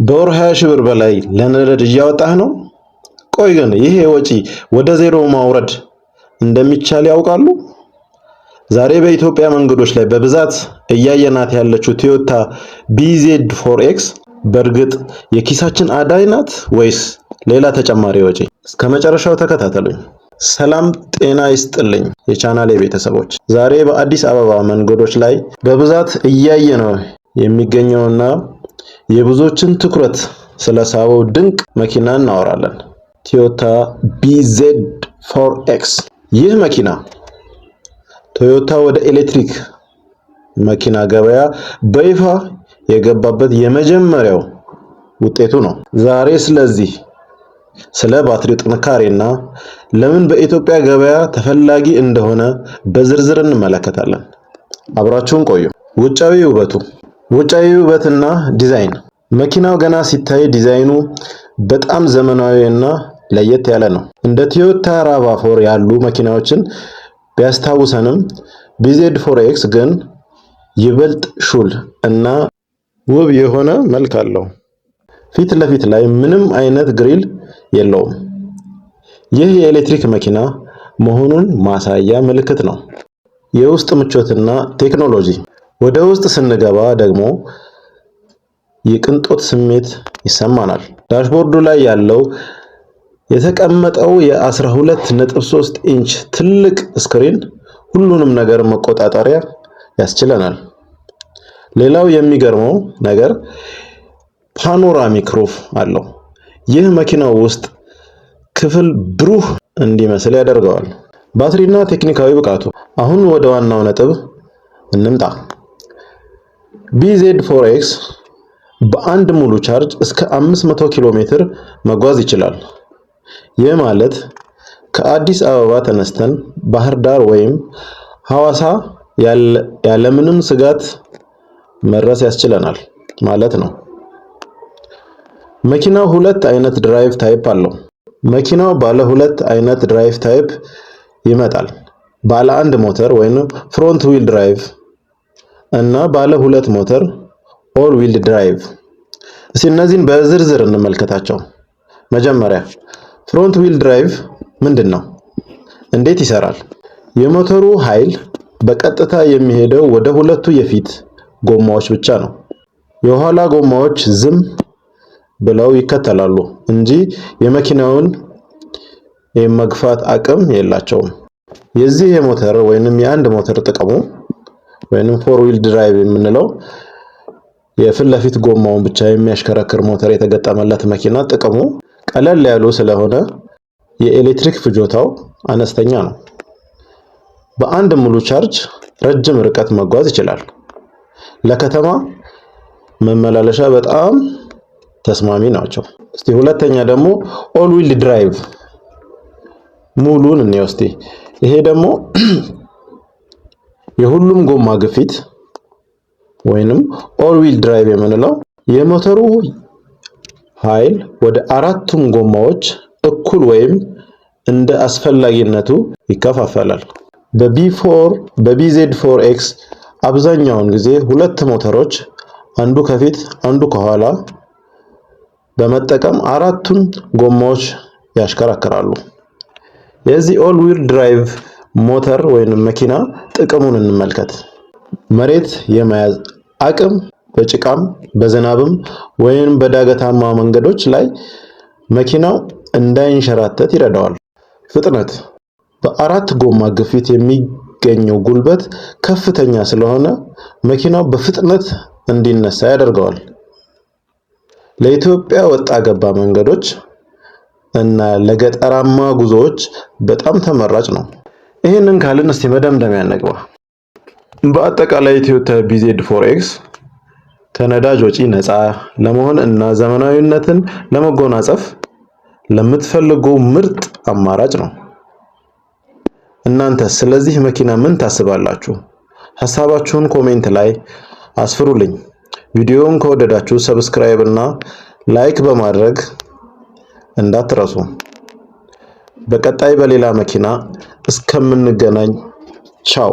በወር 20 ሺህ ብር በላይ ለነዳጅ እያወጣህ ነው? ቆይ ግን ይሄ ወጪ ወደ ዜሮ ማውረድ እንደሚቻል ያውቃሉ? ዛሬ በኢትዮጵያ መንገዶች ላይ በብዛት እያየናት ያለችው ቶዮታ bZ4X በእርግጥ የኪሳችን አዳኝ ናት ወይስ ሌላ ተጨማሪ ወጪ? እስከ መጨረሻው ተከታተሉኝ። ሰላም ጤና ይስጥልኝ የቻናሌ ቤተሰቦች፣ ዛሬ በአዲስ አበባ መንገዶች ላይ በብዛት እያየነው የሚገኘውና የብዙዎችን ትኩረት ስለሳበው ድንቅ መኪና እናወራለን። ቶዮታ bZ4X። ይህ መኪና ቶዮታ ወደ ኤሌክትሪክ መኪና ገበያ በይፋ የገባበት የመጀመሪያው ውጤቱ ነው። ዛሬ ስለዚህ ስለ ባትሪው ጥንካሬና ለምን በኢትዮጵያ ገበያ ተፈላጊ እንደሆነ በዝርዝር እንመለከታለን። አብራችሁን ቆዩ። ውጫዊ ውበቱ። ውጫዊ ውበትና ዲዛይን። መኪናው ገና ሲታይ ዲዛይኑ በጣም ዘመናዊ እና ለየት ያለ ነው። እንደ ቶዮታ RAV4 ያሉ መኪናዎችን ቢያስታውሰንም bZ4X ግን ይበልጥ ሹል እና ውብ የሆነ መልክ አለው። ፊት ለፊት ላይ ምንም አይነት grill የለውም። ይህ የኤሌክትሪክ መኪና መሆኑን ማሳያ ምልክት ነው። የውስጥ ምቾትና ቴክኖሎጂ። ወደ ውስጥ ስንገባ ደግሞ የቅንጦት ስሜት ይሰማናል። Dashboard ኡ ላይ ያለው የተቀመጠው የ12.3 ኢንች ትልቅ screen ሁሉንም ነገር መቆጣጠሪያ ያስችለናል። ሌላው የሚገርመው ነገር panoramic roof አለው። ይህ መኪናው ውስጥ ክፍል ብሩህ እንዲመስል ያደርገዋል። ባትሪና ቴክኒካዊ ብቃቱ። አሁን ወደ ዋናው ነጥብ እንምጣ። bZ4X በአንድ ሙሉ ቻርጅ እስከ 500 ኪሎ ሜትር መጓዝ ይችላል። ይህ ማለት ከአዲስ አበባ ተነስተን ባህር ዳር ወይም ሐዋሳ ያለምንም ስጋት መድረስ ያስችለናል ማለት ነው። መኪናው ሁለት አይነት drive type አለው። መኪናው ባለ ሁለት አይነት drive type ይመጣል። ባለ አንድ ሞተር ወይም front wheel drive እና ባለ ሁለት ሞተር all wheel drive። እስቲ እነዚህን በዝርዝር እንመልከታቸው። መጀመሪያ front wheel drive ምንድን ነው? እንዴት ይሰራል? የሞተሩ ኃይል በቀጥታ የሚሄደው ወደ ሁለቱ የፊት ጎማዎች ብቻ ነው። የኋላ ጎማዎች ዝም ብለው ይከተላሉ እንጂ የመኪናውን የመግፋት አቅም የላቸውም። የዚህ የሞተር ወይንም የአንድ ሞተር ጥቅሙ ወይንም four wheel drive የምንለው የፊት ለፊት ጎማውን ብቻ የሚያሽከረክር ሞተር የተገጠመለት መኪና ጥቅሙ ቀለል ያሉ ስለሆነ የኤሌክትሪክ ፍጆታው አነስተኛ ነው። በአንድ ሙሉ ቻርጅ ረጅም ርቀት መጓዝ ይችላል። ለከተማ መመላለሻ በጣም ተስማሚ ናቸው። እስቲ ሁለተኛ ደግሞ all wheel drive ሙሉን እንየው እስቲ። ይሄ ደግሞ የሁሉም ጎማ ግፊት ወይንም all wheel drive የምንለው የሞተሩ ኃይል ወደ አራቱም ጎማዎች እኩል ወይም እንደ አስፈላጊነቱ ይከፋፈላል። በ B4 በ bZ4X አብዛኛውን ጊዜ ሁለት ሞተሮች፣ አንዱ ከፊት አንዱ ከኋላ በመጠቀም አራቱን ጎማዎች ያሽከረክራሉ። የዚህ all wheel drive ሞተር ወይንም መኪና ጥቅሙን እንመልከት። መሬት የመያዝ አቅም፣ በጭቃም በዝናብም ወይም በዳገታማ መንገዶች ላይ መኪናው እንዳይንሸራተት ይረዳዋል። ፍጥነት፣ በአራት ጎማ ግፊት የሚገኘው ጉልበት ከፍተኛ ስለሆነ መኪናው በፍጥነት እንዲነሳ ያደርገዋል። ለኢትዮጵያ ወጣ ገባ መንገዶች እና ለገጠራማ ጉዞዎች በጣም ተመራጭ ነው። ይህንን ካልን እስቲ መደምደሚያ እንግባ። በአጠቃላይ ቶዮታ bZ4X ከነዳጅ ወጪ ነፃ ለመሆን እና ዘመናዊነትን ለመጎናጸፍ ለምትፈልጉ ምርጥ አማራጭ ነው። እናንተ ስለዚህ መኪና ምን ታስባላችሁ? ሐሳባችሁን comment ላይ አስፍሩልኝ። ቪዲዮውን ከወደዳችሁ subscribe እና like በማድረግ እንዳትረሱ። በቀጣይ በሌላ መኪና እስከምንገናኝ ቻው።